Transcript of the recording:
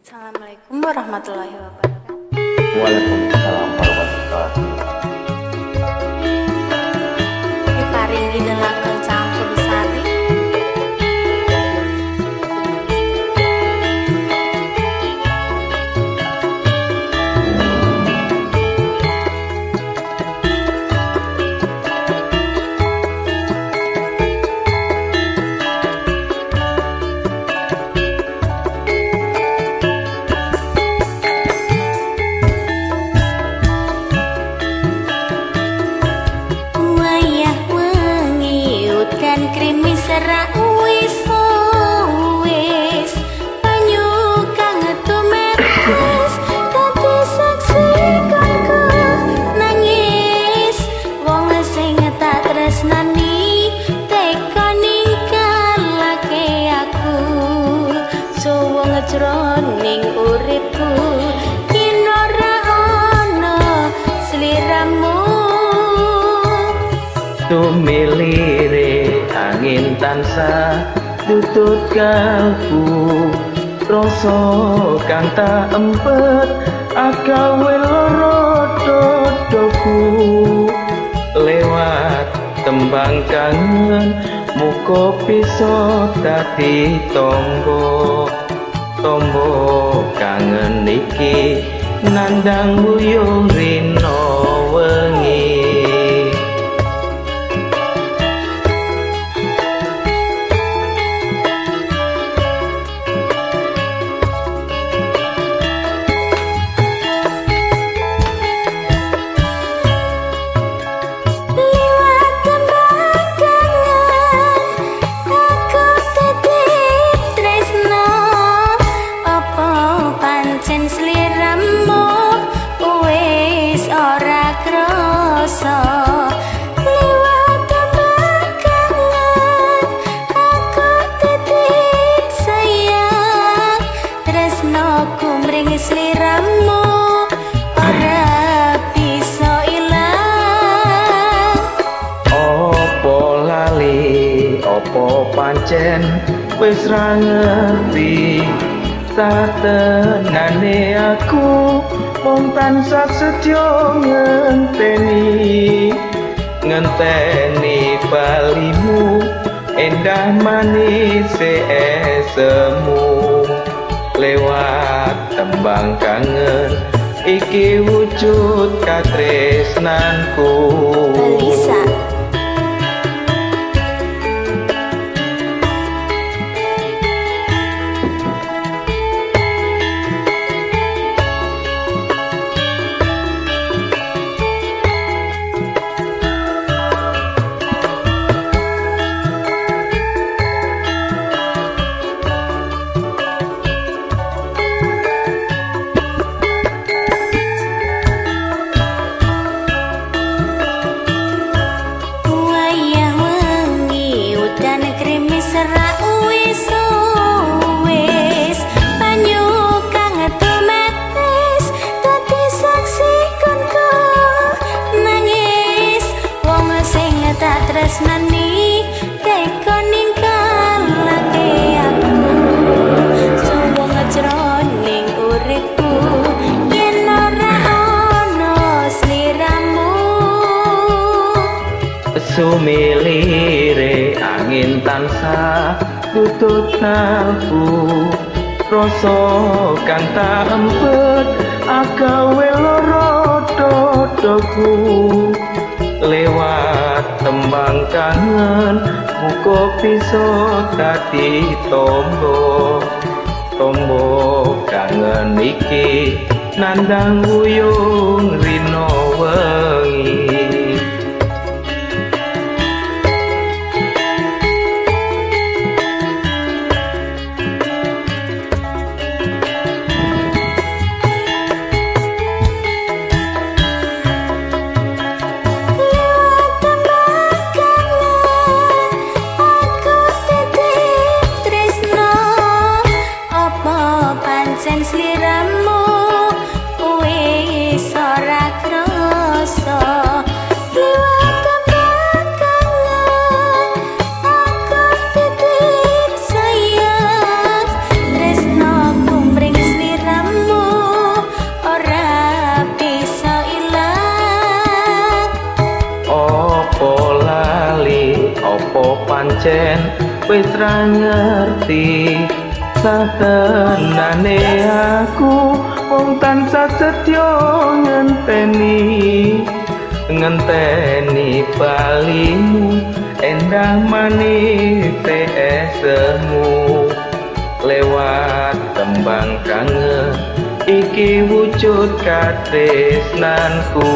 Assalamualaikum warahmatullahi wabarakatuh. Waalaikumsalam warahmatullahi wabarakatuh. Diparingi lelakon campur sari. Krimis ra wis wis banyu kang tumetes dadi saksi kanggo nangis wong sing tak tresnani teka ninggalake aku suwung jroning uripku yen ora ana sliramu. Tumilire angin tansah tutut kalbu rasa kang tak empet agawe lara dodoku lewat tembang kangen muga bisa dadi tombo tombo kangen iki nandang wuyung rino wengi. Sliramu ora bisa ilang. Opo lali opo pancen wis ra ngerti satenane aku mung tansah setya ngenteni ngenteni balimu endah manis esemu lewat tembang kangen iki wujud katresnanku. Elisa. Tresnani teka ninggalake aku suwung jroning uripku yen ora ana sliramu. Sumilire angin tansah tutut kalbu rasa kang tak empet agawe lara dodoku lewat tembang kangen muga bisa dadi tombo tombo kangen iki nandang wuyung rino wengi. Sliramu wis ora krasa. Opo pancen wis ra ngerti satenane aku wong tansah setya ngenteni, ngenteni balimu endah manis esemu. Lewat tembang kangen iki wujud katresnanku.